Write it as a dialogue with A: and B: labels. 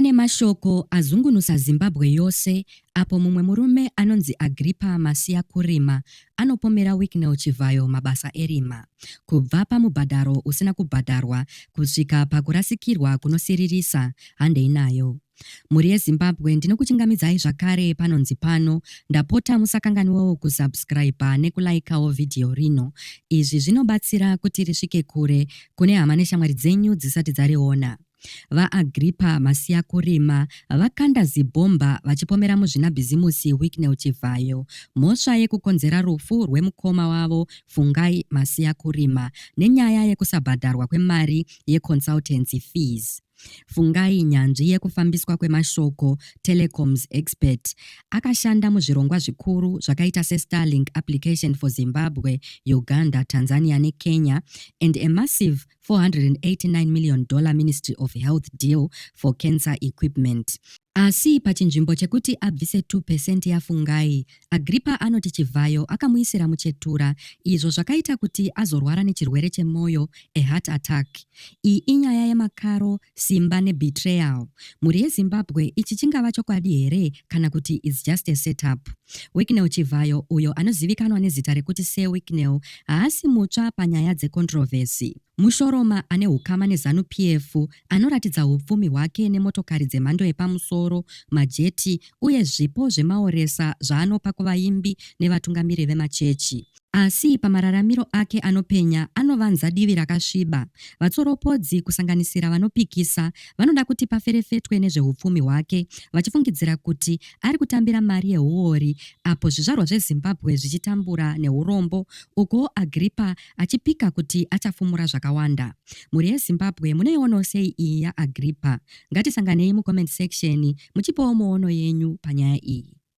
A: Pane mashoko azungunusa Zimbabwe yose apo mumwe murume anonzi Agrippa Masiyakurima anopomera Wicknell Chivhayo mabasa erima. Kubva pamubhadharo usina kubhadharwa kusvika pakurasikirwa kunosiririsa, handei nayo. Mhuri yeZimbabwe ndinokuchingamidzai zvakare panonzi pano. Ndapota musakanganwewo kusubscriber nekulaikawo vhidhiyo rino. Izvi zvinobatsira kuti risvike kure kune hama neshamwari dzenyu dzisati dzariona. VaAgrippa Masiyakurima vakanda zibhomba vachipomera muzvinabhizimusi Wicknell Chivhayo mhosva yekukonzera rufu rwemukoma wavo Fungai Masiyakurima nenyaya yekusabhadharwa kwemari yeconsultancy fees. Fungai, nyanzvi yekufambiswa kwemashoko, telecoms expert, akashanda muzvirongwa zvikuru zvakaita seStarlink application for Zimbabwe, Uganda, Tanzania neKenya and a massive $489 million Ministry of Health deal for cancer equipment. Asi pachinzvimbo chekuti abvise 2 percent yaFungai, Agrippa anoti Chivhayo akamuisira muchetura izvo zvakaita kuti azorwara nechirwere chemoyo, a heart attack. Iyi inyaya yemakaro, simba nebetrayal. Mhuri yeZimbabwe ichi chingava chokwadi here kana kuti it's just a setup? Wicknell Chivhayo uyo anozivikanwa nezita rekuti Sir Wicknell haasi mutsva panyaya dzecontroversy. Mushoroma ane hukama neZanu PF anoratidza hupfumi hwake nemotokari dzemhando yepamusoro, majeti uye zvipo zvemaoresa zvaanopa kuvaimbi nevatungamiri vemachechi. Asi pamararamiro ake anopenya anovanza divi rakasviba. Vatsoropodzi, kusanganisira vanopikisa, vanoda kuti paferefetwe nezvehupfumi hwake vachifungidzira kuti ari kutambira mari yehuwori apo zvizvarwa zveZimbabwe zvichitambura nehurombo ukuwo Agrippa achipika kuti achafumura zvakawanda. Mhuri yeZimbabwe munoionawo sei iyi yaAgrippa? Ngatisanganei mucomment section muchipawo muono yenyu panyaya iyi.